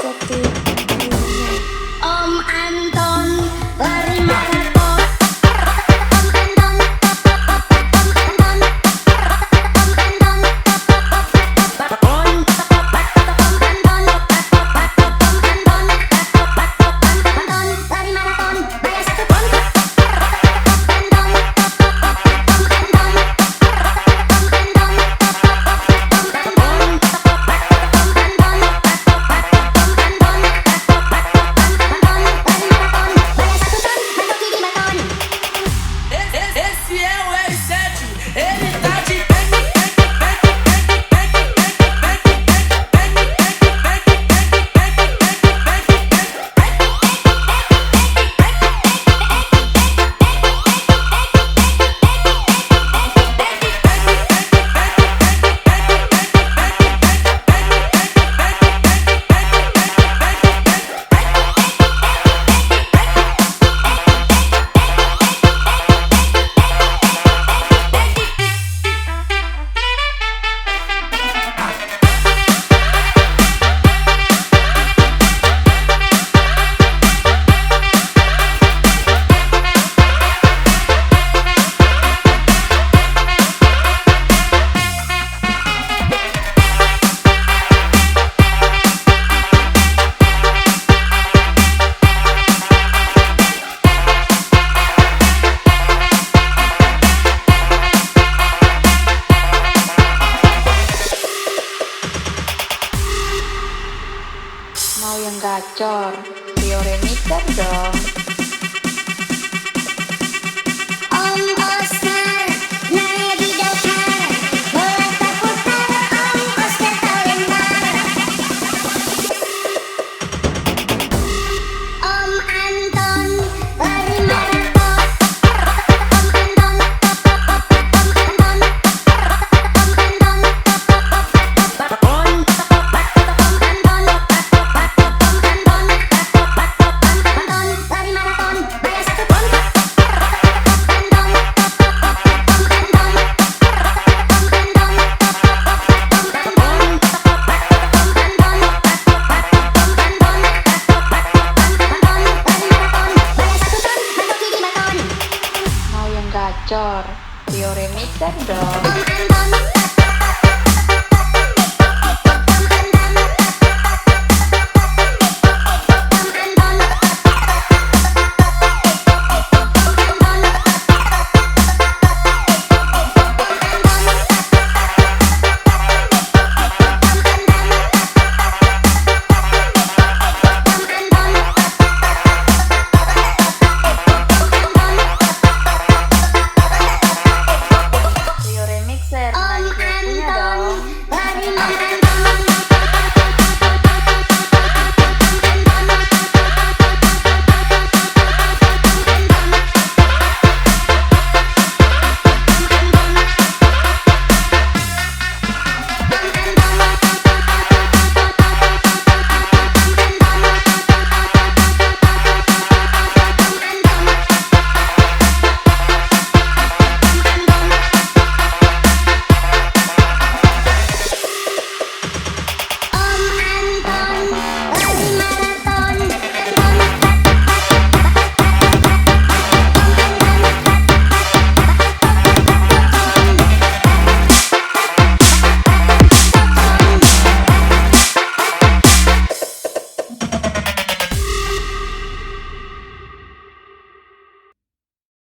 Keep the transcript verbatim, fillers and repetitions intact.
Om Anton lari maraton. Om Anton, Om Anton, Om Anton, Om Anton, Om Anton lari maraton. Esse é o R sete, ele tá de Mau yang gacor, Rio Remixer dong. Om Oscar, nae di dokar, bola taputar, Om Oscar talempar. Om Anton lari maraton. Om Anton, Om Anton, Om Anton, Om Anton lari maraton. Mau yang gacor, Rio Remixer dong.